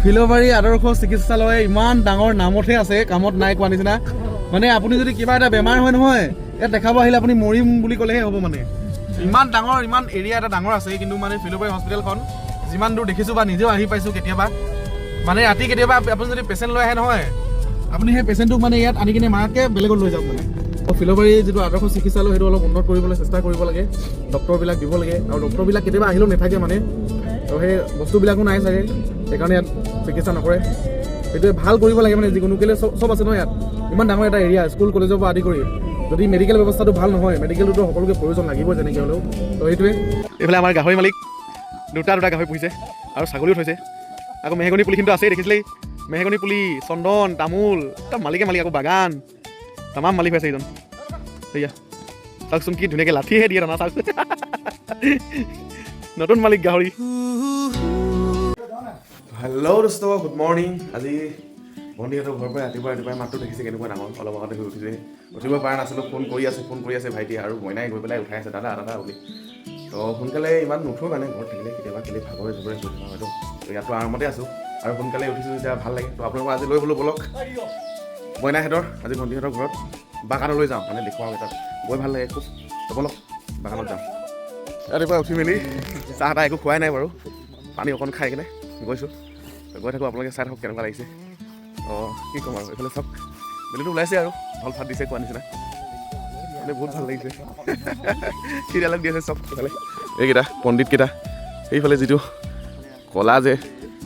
ফিল'বাৰী আদৰ্শ চিকিৎসালয় ইমান ডাঙৰ নামতহে আছে, কামত নাই কোৱা নিচিনা। মানে আপুনি যদি কিবা এটা বেমাৰ হয় নহয়, ইয়াত দেখাব আহিলে আপুনি মৰিম বুলি ক'লেহে হ'ব। মানে ইমান ডাঙৰ, ইমান এৰিয়া এটা ডাঙৰ আছে, কিন্তু মানে ফিল'বাৰী হস্পিটেলখন যিমান দূৰ দেখিছোঁ বা নিজেও আহি পাইছোঁ কেতিয়াবা, মানে ৰাতি কেতিয়াবা আপুনি যদি পেচেণ্ট লৈ আহে নহয়, আপুনি সেই পেচেণ্টটোক মানে ইয়াত আনি কিনে মাৰাতকৈ বেলেগত লৈ যাওক। মানে ফিল'বাৰী যিটো আদৰ্শ চিকিৎসালয়, সেইটো অলপ উন্নত কৰিবলৈ চেষ্টা কৰিব লাগে, ডক্টৰবিলাক দিব লাগে। আৰু ডক্টৰবিলাক কেতিয়াবা আহিলেও নাথাকে মানে, তো সেই বস্তুবিলাকো নাই চাগে, সেইকাৰণে ইয়াত চিকিৎসা নকৰে। সেইটোৱে ভাল কৰিব লাগে। মানে যিকোনো কেলৈ চব আছে ন ইয়াত, ইমান ডাঙৰ এটা এৰিয়া, স্কুল কলেজৰ পৰা আদি কৰি। যদি মেডিকেল ব্যৱস্থাটো ভাল নহয়, মেডিকেলটোতো সকলোকে প্ৰয়োজন লাগিবই যেনেকৈ হ'লেও। তো সেইটোৱে। এইফালে আমাৰ গাহৰি মালিক দুটা দুটা গাহৰি পুহিছে আৰু ছাগলীও থৈছে। আকৌ মেহগনি পুলিখিনিতো আছেই, দেখিছিলেই। মেহগনি পুলি, চন্দন, তামোল, একদম মালিকে মালিক। আকৌ বাগান, তামাম মালিক হৈ আছে এইজন। সেয়া চাওকচোন, কি ধুনীয়াকৈ লাঠিহে দিয়ে দানা, চাওক। নতুন মালিক গাহৰি। হেল্ল' দোস্ত, গুড মৰ্ণিং। আজি ভণ্টিহঁতৰ ঘৰৰ পৰা ৰাতিপুৱা ৰাতিপুৱাই মাতটো দেখিছে কেনেকুৱা ডাঙৰ। অলপ আগতে শুই উঠিছে, উঠিব পৰা নাছিলোঁ। ফোন কৰি আছে, ফোন কৰি আছে ভাইটিয়ে আৰু মইনাই গৈ পেলাই উঠাই আছে, দাদা দাদা বুলি। তো সোনকালে ইমান নুঠো, মানে ঘৰত থাকিলে কেতিয়াবা কেলি ভাগৰে জোগৰে শুই থকা হয়তো। তো ইয়াতো আৰামতে আছোঁ আৰু সোনকালে উঠিছোঁ যেতিয়া ভাল লাগে। তো আপোনালোকক আজি লৈ বোলো ব'লক মইনাহঁতৰ, আজি ভণ্টিহঁতৰ ঘৰত বাগানলৈ যাওঁ, মানে দেখুৱাওঁ তাত গৈ ভাল লাগে খুব। তো ব'লক বাগানত যাওঁ। ৰাতিপুৱা উঠি মেলি চাহ তাহ একো খোৱাই নাই বাৰু, পানী অকণ খাই কিনে গৈছোঁ। তো গৈ থাকোঁ, আপোনালোকে চাই থাকক কেনেকুৱা লাগিছে। অঁ, কি ক'ম আৰু, এইফালে চাওক, বেলিটো ওলাইছে আৰু ভাল ভাত দিছে কোৱা নিচিনা, মানে বহুত ভাল লাগিছে। কি ডাইলগ দি আছে চব। এইফালে এইকেইটা পণ্ডিতকেইটা, সেইফালে যিটো কলা যে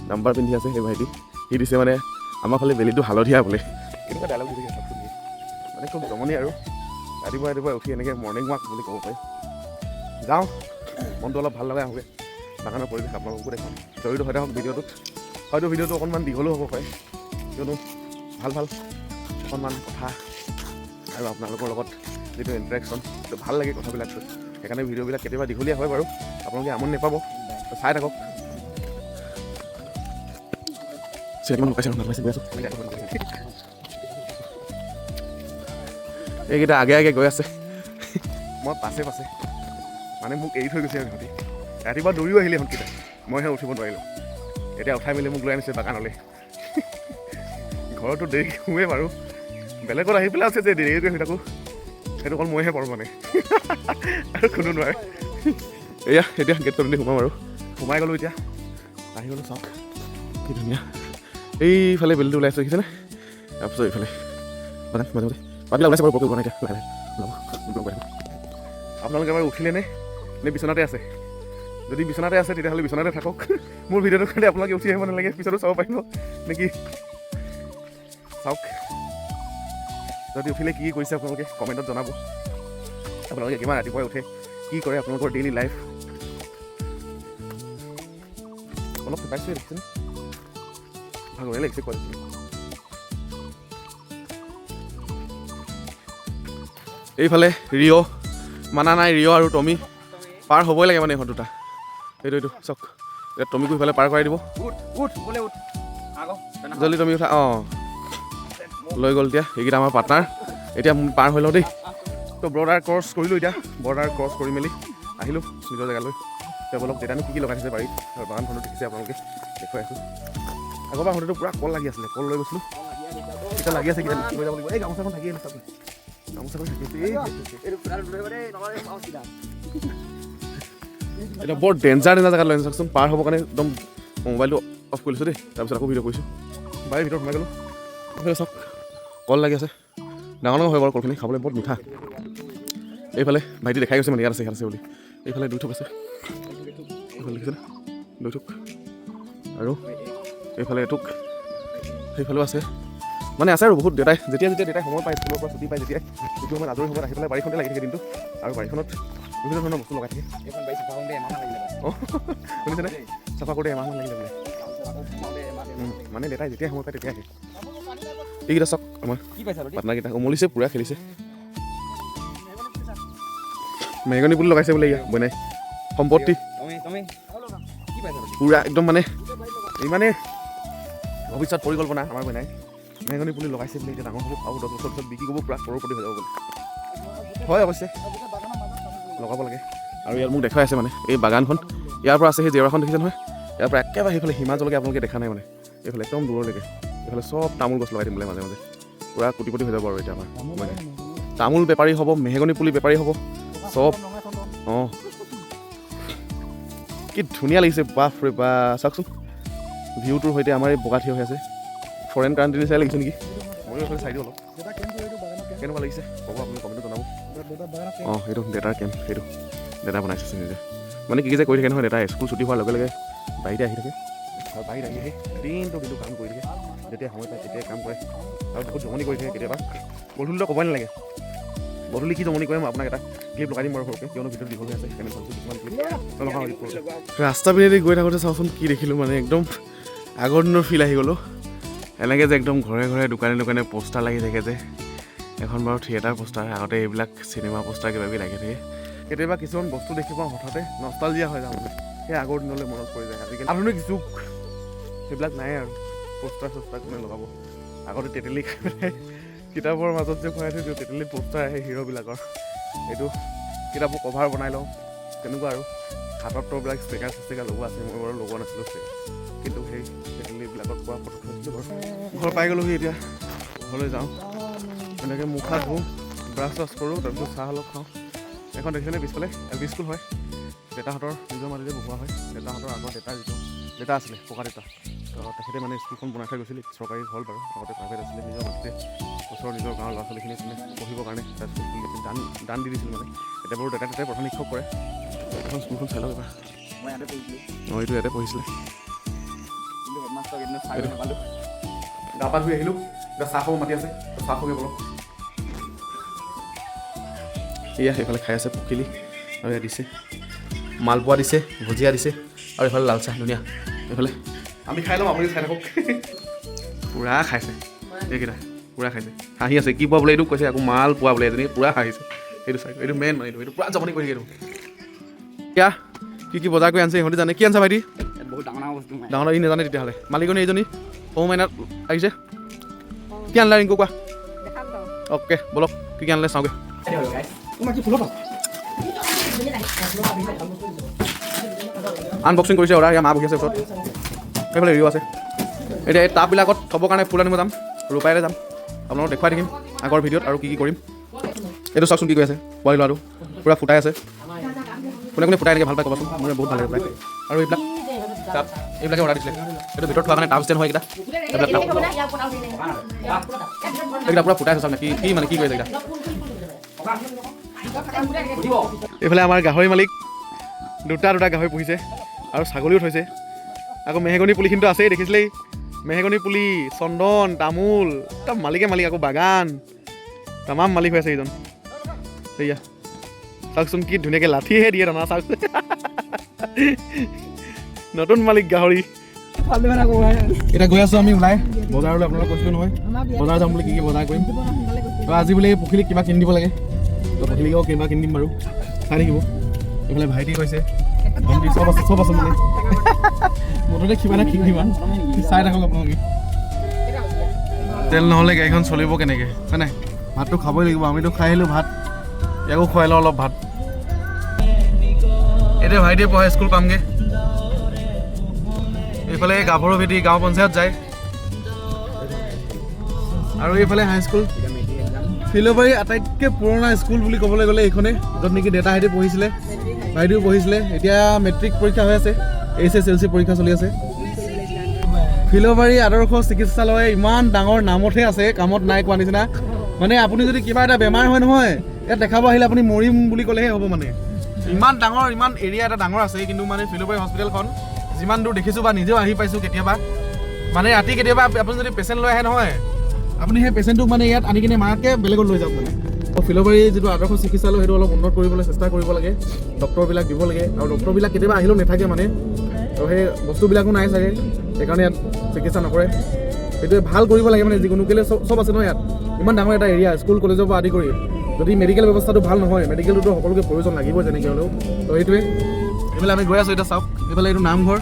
নাম্বাৰ পিন্ধি আছে সেই ভাইটি, সি দিছে মানে আমাৰ ফালে বেলিটো হালধীয়া বোলে। কেনেকুৱা ডাইলগ দিছে চাওকচোন সি। মানে খুব জমনি আৰু ৰাতিপুৱা ৰাতিপুৱা উঠি এনেকৈ মৰ্ণিং ৱাক বুলি ক'ব পাৰি। যাওঁ, মনটো অলপ ভাল লগাই আহোঁগৈ। বাগানৰ পৰিৱেশ আপোনালোককো দেখুৱাম। জড়িত হৈ থাকক ভিডিঅ'টোত। হয়তো ভিডিঅ'টো অকণমান দীঘলো হ'ব পাৰে, কিয়নো ভাল ভাল অকণমান কথা আৰু আপোনালোকৰ লগত যিটো ইণ্টাৰেকশ্যন, সেইটো ভাল লাগে কথাবিলাক। সেইকাৰণে ভিডিঅ'বিলাক কেতিয়াবা দীঘলীয়া হয় বাৰু, আপোনালোকে আমনি নাপাব। তো চাই থাকক। চিনাকি মানুহ পাইছে, পাইছে, গৈ আছোঁ। এইকেইটা আগে আগে গৈ আছে, মই পাছে পাছে। মানে মোক এৰি থৈ গৈছে আৰু সিহঁতি। ৰাতিপুৱা দৌৰিও আহিলে ইহঁতকেইটা, মইহে উঠিব নোৱাৰিলোঁ। এতিয়া উঠাই মেলি মোক লৈ আনিছে বাগানলৈ। ঘৰতো দেৰি শুৱে বাৰু, বেলেগত আহি পেলাই আছে যে দেৰিকৈ শুই থাকোঁ, সেইটো অকল মইহে পাৰোঁ মানে, আৰু কোনো নোৱাৰে। এয়া এতিয়া গেটখন দি সোমাম আৰু সোমাই গ'লোঁ। এতিয়া আহি গ'লোঁ, চাওক কি ধুনীয়া। এইফালে বেলিটো ওলাইছে, দেখিছেনে? তাৰপিছত এইফালে বাগান, মাজে মাজে পাতবিলাক ওলাইছে বাৰু, বৰকৈ ওলোৱা নাই। এতিয়া লাহে লাহে ওলাব, ওলাব। গৈ থাকোঁ। আপোনালোকে বাৰু উঠিলে নে নে বিচনাতে আছে? যদি বিচনাতে আছে, তেতিয়াহ'লে বিচনাতে থাকক। মোৰ ভিডিঅ'টোৰ কাৰণে আপোনালোকে উঠি আহিব নালাগে, পিছতো চাব পাৰিব নেকি? চাওক, যদি উঠিলে কি কি কৰিছে আপোনালোকে কমেণ্টত জনাব। আপোনালোকে কিমান ৰাতিপুৱাই উঠে, কি কৰে আপোনালোকৰ ডেইলি লাইফ। অলপ পাইছোঁৱে, দেখিছেনে? ভাগৰে লাগিছে কোৱা। এইফালে ৰিঅ' মানা নাই, ৰিঅ' আৰু টমি পাৰ হ'বই লাগে মানে ইহঁত দুটা। এইটো চাওক, এতিয়া টমিকো ইফালে পাৰ কৰাই দিব। উঠ উঠ বোলে, উঠ আকৌ। জল্দি টমি উঠা। অঁ, লৈ গ'ল। এতিয়া এইকেইটা আমাৰ পাৰ্টনাৰ। এতিয়া পাৰ হৈ লওঁ দেই। তো বৰ্ডাৰ ক্ৰছ কৰিলোঁ, এতিয়া বৰ্ডাৰ ক্ৰছ কৰি মেলি আহিলোঁ নিজৰ জেগালৈ। এতিয়া বলক, দেউতানো কি কি লগাই থৈছে বাৰীত আৰু বাগানখনো দেখিছে আপোনালোকে, দেখুৱাই আছোঁ। আগৰ পৰা আহোঁতেতো পূৰা কল লাগি আছিলে, কল লৈ গৈছিলোঁ, এতিয়া লাগি আছে। কিবা লৈ যাব লাগিব। এই গামোচাখন থাকি আহিলে, চাওক, গামোচাখন থাকি আছে। এই এইটো খুৰাটো লৈ আহিব দেই, নহ'লে পাওঁ চিধা। এতিয়া বৰ ডেঞ্জাৰ ডেঞ্জাৰ জেগাত লৈ আনিছে, চাওকচোন। পাৰ হ'বৰ কাৰণে একদম মোবাইলটো অফ কৰি লৈছোঁ দেই, তাৰপিছত আকৌ ভিডিঅ' কৰিছোঁ। বাৰীৰ ভিতৰত সোমাই গ'লোঁ। এইফালে চাওক, কল লাগি আছে, ডাঙৰ ডাঙৰ হয় বাৰু কলখিনি, খাবলৈ বৰ মিঠা। এইফালে ভাইটি দেখাই গৈছে মানে ইয়াত আছে, ইয়াত আছে বুলি। এইফালে দুই থোক আছে, এইফালে দেখিছেনে দুই থোক, আৰু এইফালে এথোক, সেইফালেও আছে। মানে আছে আৰু বহুত। দেউতাই যেতিয়া যেতিয়া দেউতাই সময় পায়, স্কুলৰ পৰা ছুটি পায়, যেতিয়াই যিটো সময়ত আজৰি সময়ত আহি পেলাই বাৰীখনতে লাগি থাকে দিনটো, আৰু বাৰীখনত বিভিন্ন ধৰণৰ বস্তু লগাই থাকে। এইখন বাৰী চাফা কৰোঁতে এমাহমান লাগিলে। অঁ, শুনিছেনে? চাফা কৰোঁতে এমাহমান লাগিলে বোলে। আকৌ সোমাওঁতে এমাহ। মানে দেউতাই যেতিয়া সময় পায় তেতিয়া আহে। এইকেইটা চাওক, আমাৰ কি পাইছা তহঁতি? পাটনাৰকেইটা উমলিছে, পূৰা খেলিছে। মেহগনি পুলি লগাইছে বোলে ইয়াত বনাই সম্পত্তি। টমি, টমি, কি পাইছা তহঁতি? পূৰা একদম মানে ইমানেই ভৱিষ্যত পৰিকল্পনা আমাৰ বনাই, মেহগনি পুলি লগাইছে বোলে। এতিয়া ডাঙৰ হ'ব আৰু 10 বছৰ পিছত বিক্ৰী কৰিব, পূৰা কৰোৰপতি হৈ যাব বোলে। হয় অৱশ্যে, লগাব লাগে। আৰু ইয়াত মোক দেখুৱাই আছে মানে এই বাগানখন ইয়াৰ পৰা আছে, সেই জেওৰাখন দেখিছে নহয়, ইয়াৰ পৰা একেবাৰে সেইফালে হিমাচললৈকে আপোনালোকে দেখা নাই মানে। এইফালে একদম দূৰলৈকে এইফালে চব তামোল গছ লগাই দিম বোলে। মাজে মাজে পূৰা কোটিপতি হৈ যাব আৰু এতিয়া আমাৰ মানে তামোল বেপাৰী হ'ব, মেহগনি পুলি বেপাৰী হ'ব চব। অঁ, কি ধুনীয়া লাগিছে, বাপৰে বা! চাওকচোন ভিউটোৰ সৈতে আমাৰ এই বগা থিয় হৈ আছে। ফৰেইন কাণ্ট্ৰি নিচিনাই লাগিছে নেকি? ময়ো এইফালে চাই দিওঁ অলপ। কেনেকুৱা লাগিছে ক'ব আপুনি, কমেণ্টত জনাব। অঁ, সেইটো দেউতাৰ কেম্প, সেইটো দেউতা বনাইছে নিজে। মানে কি কি যে কৰি থাকে নহয় দেউতাই! স্কুল ছুটি হোৱাৰ লগে লগে বাৰীতে আহি থাকে আৰু বাৰীত আহি আহি দিনটো কিন্তু কাম কৰি থাকে। যেতিয়া সময় পায় তেতিয়াই কাম কৰে আৰু বহুত জমনি কৰি থাকে। কেতিয়াবা গধূলিতো ক'বই নালাগে, গধূলি কি জমনি কৰে। মই আপোনাক এটা ক্লিপ লগাই দিম বাৰু সৰুকৈ, কিয়নো ভিডিঅ'টো দীঘল হৈ আছে। সেইকাৰণে ভাবিছোঁ কিছুমান ক্লিপ নলগাওঁ। ৰাস্তা পিনেদি গৈ থাকোঁতে চাওকচোন কি দেখিলোঁ, মানে একদম আগৰ দিনৰ ফিল আহি গ'লোঁ। এনেকৈ যে একদম ঘৰে ঘৰে, দোকানে দোকানে পোষ্টাৰ লাগি থাকে যে, এখন বাৰু থিয়েটাৰ পোষ্টাৰ, আগতে এইবিলাক চিনেমা পোষ্টাৰ কিবা কিবি লাগি থাকে। কেতিয়াবা কিছুমান বস্তু দেখি পাওঁ, হঠাতে নষ্টালজিয়া হৈ যাওঁ, মানে সেই আগৰ দিনলৈ মনত পৰি যায়। আজিকালি আধুনিক যুগ, সেইবিলাক নাই আৰু। পোষ্টাৰ চোষ্টাৰ কোনে লগাব? আগতে তেতেলী খাই পেলাই কিতাপৰ মাজত যে ভৰাই থৈ দিওঁ তেতেলী, পোষ্টাৰ আহে হিৰ'বিলাকৰ, এইটো কিতাপৰ কভাৰ বনাই লওঁ, তেনেকুৱা। আৰু হাতত এইবিলাক ষ্টিকাৰ চিষ্টিকাৰ লগোৱা আছে। মই বাৰু লগোৱা নাছিলোঁ ষ্টিকাৰ, কিন্তু সেই তেতেলীবিলাকত পোৱা ফটো থৈছিলোঁ বাৰু। ঘৰ পাই গ'লোহি, এতিয়া ঘৰলৈ যাওঁ। এনেকৈ মুখ হাত ধুওঁ, ব্ৰাছ চাছ কৰোঁ, তাৰপিছত চাহ অলপ খাওঁ। এখন দেখিছেনে পিছফালে এল পি স্কুল হয়। দেউতাহঁতৰ নিজৰ মাটিতে বহোৱা হয়। দেউতাহঁতৰ আগৰ দেউতা যিটো দেউতা আছিলে, ককা দেউতা, তো তেখেতে মানে স্কুলখন বনাই থৈ গৈছিল। চৰকাৰী হ'ল বাৰু, আগতে প্ৰাইভেট আছিলে। নিজৰ মাটিতে ওচৰৰ নিজৰ গাঁৱৰ ল'ৰা ছোৱালীখিনি মানে পঢ়িবৰ কাৰণে এটা স্কুল খুলি দিছিল, দান দান দি দিছিল মানে। এতিয়া বাৰু দেউতাই তাতে প্ৰধান শিক্ষক কৰে। এখন স্কুলখন চাই লওক এবাৰ। মই ইয়াতে পঢ়িছিলোঁ। অঁ, এইটো ইয়াতে পঢ়িছিলে। কিন্তু হেডমাষ্টাৰক এদিন চাই নাপালোঁ। গা পা ধুই আহিলোঁ, এতিয়া চাহ খাব মাতি আছে, তো চাহ খাবগৈ বলক। এয়া সেইফালে খাই আছে পখিলি আৰু এয়া দিছে মালপোৱা দিছে, ভুজিয়া দিছে আৰু এইফালে লাল চাহ ধুনীয়া। এইফালে আমি খাই ল'ম, আপুনি খাই থাকক। পূৰা খাইছে এইকেইটা, পূৰা খাইছে, হাঁহি আছে। কি পোৱা বোলে এইটো কৈছে আকৌ, মাল পোৱা বোলে। এজনী পূৰা হাঁহিছে। সেইটো চাই, এইটো মেইন মানে এইটো পূৰা জমনি কৰি থাকে এইটো। এতিয়া কি কি বজাৰ কৰি আনিছে ইহঁতি জানে। কি আনিছা ভাইটি? ইয়াত বহুত ডাঙৰ ডাঙৰ বস্তু সোমাই। ডাঙৰ ই নাজানে তেতিয়াহ'লে। মালিকনী এইজনী সৰু মাইনাত আহিছে। কি আনিলা ৰিংকু, কোৱা? অ'কে, ব'লক, কি কি আনিলে চাওঁগৈ। তোমাৰ কি ফুলৰ পাত? আনবক্সিং কৰিছে অৰ্ডাৰ। ইয়াৰ মা বহি আছে ওচৰত, সেইফালে ৰিও আছে। এতিয়া এই টাববিলাকত থ'বৰ কাৰণে ফুল আনিব যাম, ৰূপাইলৈ যাম। আপোনালোকক দেখুৱাই থাকিম আগৰ ভিডিঅ'ত আৰু কি কি কৰিম। এইটো চাওকচোন কি কৰি আছে পোৱালি ল'ৰাটো, পূৰা ফুটাই আছে। কোনে কোনে ফুটাই এনেকৈ ভাল পায় ক'বাচোন? মোৰ বহুত ভাল লাগে ফুটাই। আৰু এইবিলাক টাব, এইবিলাকে অৰ্ডাৰ দিছিলে। এইটো ভিতৰত থোৱা কাৰণে টাব ষ্টেণ্ড হয় এইকেইটা। এইবিলাক টাব, এইকেইটা পূৰা ফুটাই আছে। চাওক না কি কি মানে কি কৰি আছে এইকেইটা। এইফালে আমাৰ গাহৰি মালিক, দুটা দুটা গাহৰি পুহিছে আৰু ছাগলীও থৈছে। আকৌ মেহগনি পুলিখিনিতো আছেই, দেখিছিলেই। মেহগনি পুলি, চন্দন, তামোল, একদম মালিকে মালিক। আকৌ বাগান, তামাম মালিক হৈ আছে এইজন। সেয়া চাওকচোন কি ধুনীয়াকৈ লাঠিহে দিয়ে দানা, চাওকচোন। নতুন মালিক গাহৰি। এতিয়া গৈ আছোঁ আমি ওলাই বজাৰলৈ। আপোনালোক কৈছিলোঁ নহয় বজাৰ যাম বুলি, কি কি বজাৰ কৰিম। তো আজি বোলে এই পখিলিক কিবা কিনি দিব লাগে, তো পখিলিকো কিবা কিনি দিম বাৰু, চাই থাকিব। এইফালে ভাইটি কৈছে, ভণ্টি, চব আছে, চব আছে। মানে মুঠতে কিবা এটা কিনি দিবা, চাই থাকক আপোনালোকে। তেল নহ'লে গাড়ীখন চলিব কেনেকৈ, হয় নাই? ভাতটো খাবই লাগিব। আমিতো খাই আহিলোঁ ভাত, ইয়াকো খুৱাই লওঁ অলপ ভাত। এতিয়া ভাইটিয়ে পঢ়া স্কুল পামগৈ। এইফালে গাভৰু ভেটি গাঁও পঞ্চায়ত যায় আৰু এইফালে হাইস্কুল। ফিল'বাৰী আটাইতকৈ পুৰণা স্কুল বুলি ক'বলৈ গ'লে এইখনেই, য'ত নেকি দেউতাহঁতে পঢ়িছিলে, ভাইটিও পঢ়িছিলে। এতিয়া মেট্ৰিক পৰীক্ষা হৈ আছে, এইচএছএলচি পৰীক্ষা চলি আছে। ফিল'বাৰী আদৰ্শ চিকিৎসালয় ইমান ডাঙৰ নামতহে আছে, কামত নাই কোৱা নিচিনা। মানে আপুনি যদি কিবা এটা বেমাৰ হয় নহয়, ইয়াত দেখাব আহিলে আপুনি মৰিম বুলি ক'লেহে হ'ব। মানে ইমান ডাঙৰ, ইমান এৰিয়া এটা ডাঙৰ আছে, কিন্তু মানে ফিল'বাৰী হস্পিটেলখন যিমান দূৰ দেখিছোঁ বা নিজেও আহি পাইছোঁ কেতিয়াবা, মানে ৰাতি কেতিয়াবা আপুনি যদি পেচেণ্ট লৈ আহে নহয়, আপুনি সেই পেচেণ্টটোক মানে ইয়াত আনি কিনে মাৰাতকৈ বেলেগত লৈ যাওক। মানে ফিল'বাৰী যিটো আদৰ্শ চিকিৎসালয়, সেইটো অলপ উন্নত কৰিবলৈ চেষ্টা কৰিব লাগে, ডক্টৰবিলাক দিব লাগে। আৰু ডক্টৰবিলাক কেতিয়াবা আহিলেও নাথাকে মানে, আৰু সেই বস্তুবিলাকো নাই চাগে, সেইকাৰণে ইয়াত চিকিৎসা নকৰে। সেইটোৱে ভাল কৰিব লাগে মানে যিকোনো কেলৈ চব চব আছে ন ইয়াত, ইমান ডাঙৰ এটা এৰিয়া, স্কুল কলেজৰ পৰা আদি কৰি। যদি মেডিকেল ব্যৱস্থাটো ভাল নহয়, মেডিকেলটোতো সকলোকে প্ৰয়োজন লাগিব যেনেকৈ হ'লেও। তো সেইটোৱে। এইফালে আমি গৈ আছোঁ এতিয়া, চাওক এইফালে এইটো নামঘৰ।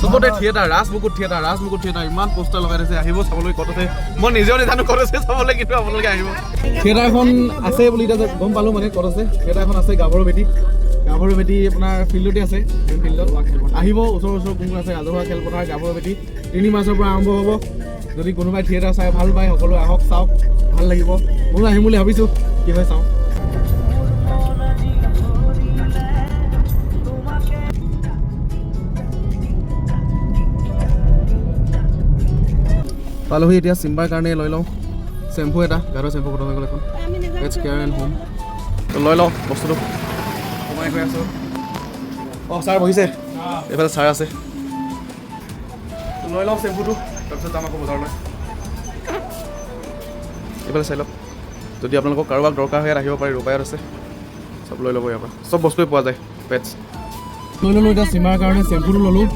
চবতে থিয়েটাৰ, ৰাজমুকুট থিয়েটাৰ, ৰাজমুকুট থিয়েটাৰ, ইমান পোষ্টাৰ লগাই থৈছে। আহিব চাবলৈ, ক'ত আছে মই নিজেও নাজানো ক'ত আছে চাবলৈ, কিন্তু আপোনালোকে আহিব। থিয়েটাৰখন আছে বুলি এতিয়া গম পালোঁ মানে ক'ত আছে। থিয়েটাৰখন আছে গাভৰু ভেটি। গাভৰু ভেটি আপোনাৰ ফিল্ডতে আছে, মেইন ফিল্ডত আহিব। ওচৰ ওচৰ কোন কোন আছে, ৰাজহুৱা খেলপথাৰ গাভৰু ভেটি 3 মাৰ্চৰ পৰা আৰম্ভ হ'ব। যদি কোনোবাই থিয়েটাৰ চাই ভাল পায় সকলোৱে আহক, চাওক, ভাল লাগিব। ময়ো আহিম বুলি ভাবিছোঁ, কি হয় চাওঁ। পালোহি এতিয়া চিম্বাৰ কাৰণে লৈ লওঁ চেম্পু এটা, গাঢ় চেম্পু খতম হৈ গ'ল এখন, পেটছ কেয়াৰ এণ্ড হোম। তো লৈ লওঁ বস্তুটো, সোমাই গৈ আছোঁ। অঁ ছাৰ বহিছে, এইফালে ছাৰ আছে। লৈ লওঁ চেম্পুটো, তাৰপিছত যাম আকৌ বজাৰলৈ। এইফালে চাই লওক, যদি আপোনালোকক কাৰোবাক দৰকাৰ হয় ইয়াত আহিব পাৰে, ৰূপায়ত আছে, চব লৈ ল'ব ইয়াৰ পৰা, চব বস্তুৱে পোৱা যায়। পেটছ লৈ ল'লোঁ এতিয়া চিম্বাৰ কাৰণে চেম্পুটো ল'লোঁ।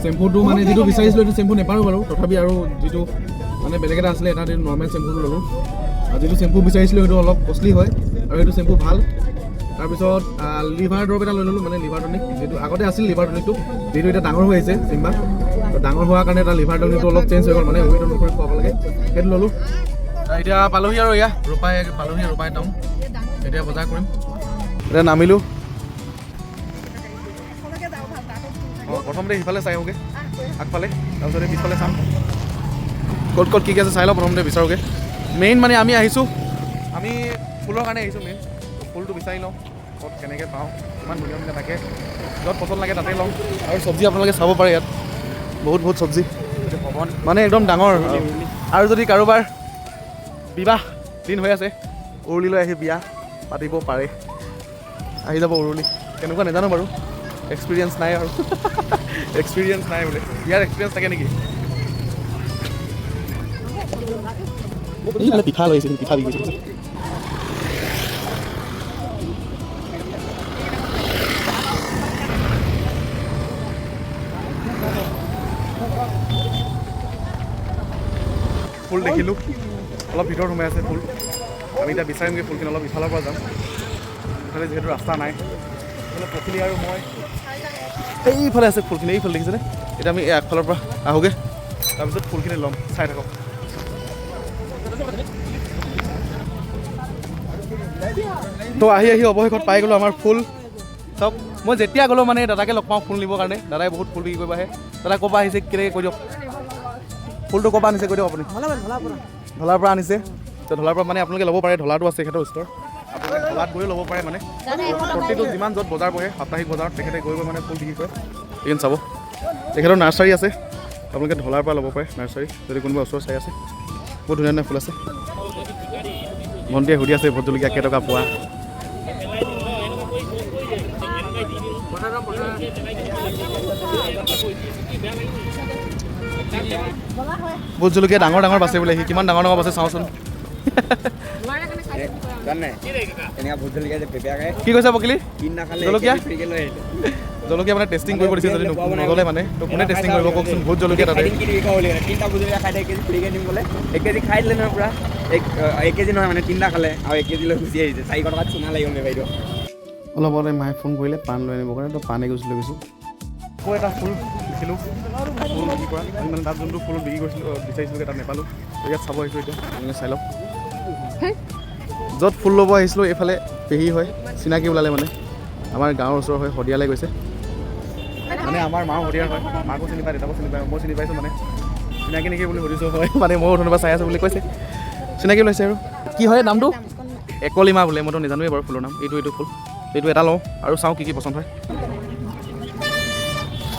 চেম্পুটো মানে যিটো বিচাৰিছিলোঁ সেইটো চেম্পু নাপালোঁ বাৰু, তথাপি আৰু যিটো মানে বেলেগ এটা আছিলে এটা নৰ্মেল চেম্পুটো ল'লোঁ। আৰু যিটো চেম্পু বিচাৰিছিলোঁ সেইটো অলপ কষ্টলি হয় আৰু সেইটো চেম্পু ভাল। তাৰপিছত লিভাৰ দৰৱ এটা লৈ ল'লোঁ, মানে লিভাৰ টনিক যিটো আগতে আছিল লিভাৰ টনিকটো, যিটো এতিয়া ডাঙৰ হৈ আহিছে চিম্বা, তো ডাঙৰ হোৱাৰ কাৰণে তাৰ লিভাৰ টনিকটো অলপ চেঞ্জ হৈ গ'ল, মানে ৱেইট অনুসৰি খুৱাব লাগে, সেইটো ল'লোঁ। এতিয়া পালোহি আৰু এয়া ৰূপাই পালোহি, ৰূপাই টাউন। এতিয়া বজাৰ কৰিম। এতিয়া নামিলোঁ। অঁ প্ৰথমতে সিফালে চাই আহোঁগৈ, আগফালে, তাৰপিছতে পিছফালে চাম ক'ত ক'ত কি কি আছে চাই লওঁ প্ৰথমতে, বিচাৰোঁগৈ। মেইন মানে আমি আহিছোঁ, আমি ফুলৰ কাৰণে আহিছোঁ মেইন। ফুলটো বিচাৰি লওঁ ক'ত কেনেকৈ পাওঁ, ইমান ধুনীয়া ধুনীয়া থাকে, য'ত পচন্দ লাগে তাতে লওঁ। আৰু চব্জি আপোনালোকে চাব পাৰে ইয়াত, বহুত বহুত চব্জি, মানে একদম ডাঙৰ। আৰু যদি কাৰোবাৰ বিবাহ দিন হৈ আছে, উৰুলিলৈ আহি বিয়া পাতিব পাৰে, আহি যাব উৰুলি। কেনেকুৱা নাজানো বাৰু, এক্সপিৰিয়েঞ্চ নাই আৰু, এক্সপিৰিয়েঞ্চ নাই বোলে। ইয়াৰ এক্সপিৰিয়েঞ্চ থাকে নেকি? এইফালে পিঠা লৈ আহিছে, পিঠা বিক্ৰী কৰিছে। ফুল দেখিলোঁ, অলপ ভিতৰত সোমাই আছে ফুল। আমি এতিয়া বিচাৰিমগৈ ফুলখিনি, অলপ ইফালৰ পৰা যাম, ইফালে যিহেতু ৰাস্তা নাই। এইফালে পখিলি আৰু মই, এইফালে আছে ফুলখিনি, এইফালে দেখিছেনে? এতিয়া আমি এই আগফালৰ পৰা আহোঁগৈ, তাৰপিছত ফুলখিনি ল'ম, চাই থাকক। তো আহি আহি অৱশেষত পাই গ'লোঁ আমাৰ ফুল। চাওক, মই যেতিয়া গ'লোঁ মানে দাদাকে লগ পাওঁ ফুল নিবৰ কাৰণে। দাদাই বহুত ফুল বিক্ৰী কৰিব আহে। দাদা ক'ৰ পৰা আহিছে কেনেকৈ কৈ দিয়ক, ফুলটো ক'ৰ পৰা আনিছে কৈ দিয়ক আপুনি। ঢলাৰ পৰা আনিছে। তো ঢলাৰ পৰা মানে আপোনালোকে ল'ব পাৰে, ঢলাটো আছে তেখেতৰ ষ্ট'ৰ, আপোনালোকে ঢলাত গৈও ল'ব পাৰে। মানে প্ৰতিটো যিমান য'ত বজাৰ বহে, সাপ্তাহিক বজাৰত তেখেতে গৈ গৈ মানে ফুল বিক্ৰী কৰে। এইখিনি চাব, তেখেতৰ নাৰ্চাৰী আছে, আপোনালোকে ঢলাৰ পৰা ল'ব পাৰে নাৰ্চাৰী, যদি কোনোবা ওচৰ চাই আছে। বহুত ধুনীয়া ধুনীয়া ফুল আছে। ভণ্টিয়ে সুধি আছে ভোট জলকীয়া কেইটকা পোৱা। ভোট জলকীয়া ডাঙৰ ডাঙৰ বাছে বোলে, সি কিমান ডাঙৰ ডাঙৰ বাছে চাওঁচোন। কি কৈছা বকিলি? জলকীয়া জলকীয়া মানে টেষ্টিং কৰিব দিছে, যদি নগ'লে মানে তো কোনে টেষ্টিং কৰিব কওকচোন? ভোট জলকীয়া তাতে এক কেজি খাই দিলে নহয় পুৰা, এক কেজি নহয় মানে 3টা খালে আৰু 1 কেজি লৈ গুচি আহিছে। 400 টকাত চুনা লাগিব বাইদেউ। অলপ আগতে মায়ে ফোন কৰিলে পাণ লৈ আনিবৰ কাৰণে, তো পাণ এগছ লৈ গৈছোঁ। আকৌ এটা ফুল দেখিলোঁ, ফুল বিক্ৰী কৰা। আমি মানে তাত যোনটো ফুল বিক্ৰী কৰিছিলোঁ বিচাৰিছিলোঁ তাত নাপালোঁ, ইয়াত চাব আহিছোঁ এতিয়া, আপোনালোকে চাই লওক। য'ত ফুল ল'ব আহিছিলোঁ এইফালে পেহী হয়, চিনাকি ওলালে, মানে আমাৰ গাঁৱৰ ওচৰৰ হয়, শদিয়ালৈ গৈছে। মানে আমাৰ মাও শদিয়াৰ হয়, মাকো চিনি পায়, দেউতাকো চিনি পায়, মই চিনি পাইছোঁ। মানে চিনাকি নেকি বুলি সুধিছোঁ, হয় মানে ময়ো ধন্যবাদ চাই আছোঁ বুলি কৈছে, চিনাকি ওলাইছে। আৰু কি হয় নামটো? একলিমা বোলে, মইতো নাজানোৱেই বাৰু ফুলৰ নাম। এইটো এইটো ফুল, এইটো এটা লওঁ আৰু চাওঁ কি কি পচন্দ হয়।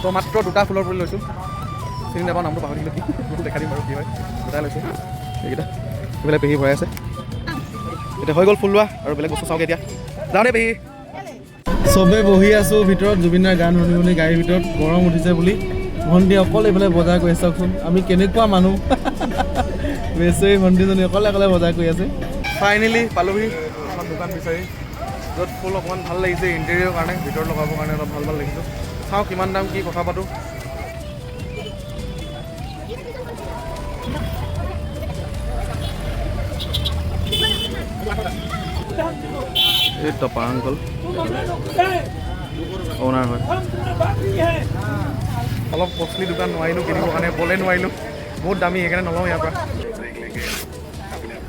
তো মাত্ৰ 2টা ফুলৰ পুলি লৈছোঁ, চিনি নাপাওঁ নামটো পাহৰি থাকিলোঁ, কি দেখাই দিম বাৰু কি হয়। 2টা লৈছোঁ এইকেইটা, এইফালে পেহী ভৰাই আছে। এতিয়া হৈ গ'ল ফুল লোৱা, আৰু বেলেগ বস্তু চাওঁগৈ এতিয়া। যাওঁ দেই পেহী। চবে বহি আছোঁ ভিতৰত জুবিনদাৰ গান শুনি শুনি গাড়ীৰ ভিতৰত, গৰম উঠিছে বুলি। ভণ্টি অকল এইফালে বজাৰ কৰি আছে, চাওকচোন আমি কেনেকুৱা মানুহ। বেচেৰি ভণ্টিজনী অকলে অকলে বজাৰ কৰি আছে। ফাইনেলি পালোহি এখন দোকান বিচাৰি, য'ত ফুল অকণমান ভাল লাগিছে ইণ্টেৰিয়ৰ কাৰণে, ভিতৰত লগাবৰ কাৰণে অলপ ভাল ভাল লাগিছে। চাওঁ কিমান দাম কি কথা পাতোঁ। এই টপা আংকল অ'নাৰ হয়। অলপ কষ্টলি দোকান, নোৱাৰিলোঁ কিনিবৰ কাৰণে, বলে নোৱাৰিলোঁ, বহুত দামী, সেইকাৰণে নলওঁ ইয়াৰ পৰা।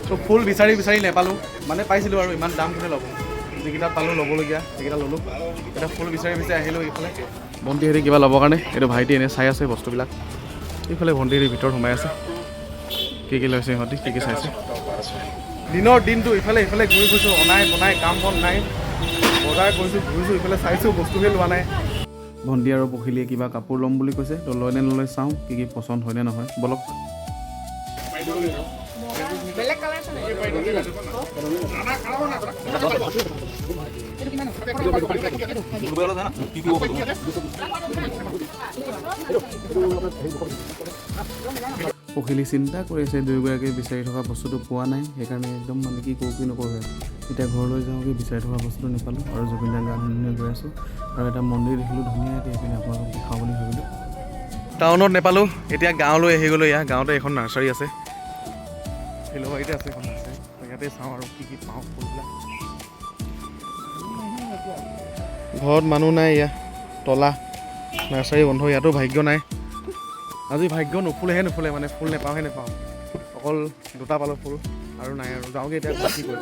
তো ফুল বিচাৰি বিচাৰি নেপালোঁ, মানে পাইছিলোঁ আৰু ইমান দাম কোনে ল'ব। যিকেইটা পালোঁ ল'বলগীয়া সেইকেইটা ল'লোঁ। এতিয়া ফুল বিচাৰি বিচাৰি আহিলোঁ এইফালে ভণ্টিহঁতে কিবা ল'বৰ কাৰণে। এইটো ভাইটি এনেই চাই আছে বস্তুবিলাক। এইফালে ভণ্টিহঁতে ভিতৰত সোমাই আছে, কি কি লৈছে ইহঁতি, কি কি চাইছে। দিনৰ দিনটো ইফালে ইফালে ঘূৰি ফুৰিছোঁ, অনাই বনাই কাম বন নাই। বজাৰ কৰিছোঁ, ঘূৰিছোঁ, ইফালে চাইছোঁ, বস্তুহে লোৱা নাই। ভণ্টি আৰু পখিলিয়ে কিবা কাপোৰ ল'ম বুলি কৈছে, তো লয় নে নলয় চাওঁ, কি কি পচন্দ হয়নে নহয়। বলক। পখিলি চিন্তা কৰি আছে, দুয়োগৰাকীয়ে বিচাৰি থকা বস্তুটো পোৱা নাই, সেইকাৰণে একদম মানে কি কৰোঁ কি নকৰোঁ হৈ আছে। এতিয়া ঘৰলৈ যাওঁ কি বিচাৰি থকা বস্তুটো নাপালোঁ আৰু জুবিনদাৰ গান শুনি শুনি গৈ আছোঁ আৰু এটা মন্দিৰ দেখিলোঁ ধুনীয়াকৈ, সেইপিনে আপোনালোকক দেখাওঁ বুলি ভাবিলোঁ। টাউনত নেপালোঁ, এতিয়া গাঁৱলৈ আহি গ'লোঁ। ইয়াৰ গাঁৱতে এখন নাৰ্চাৰী আছে, শিলবাৰীতে আছে এখন নাৰ্চাৰী। তো ইয়াতে চাওঁ আৰু কি কি পাওঁ ফুলবিলাক। ঘৰত মানুহ নাই, ইয়াৰ তলা, নাৰ্চাৰী বন্ধ। ইয়াতো ভাগ্য নাই আজি। ভাগ্য নুফুলেহে নুফুলে, মানে ফুল নেপাওঁহে নেপাওঁ। অকল দুটা পালোঁ ফুল আৰু নাই আৰু। যাওঁগৈ এতিয়া, কি কৰিম।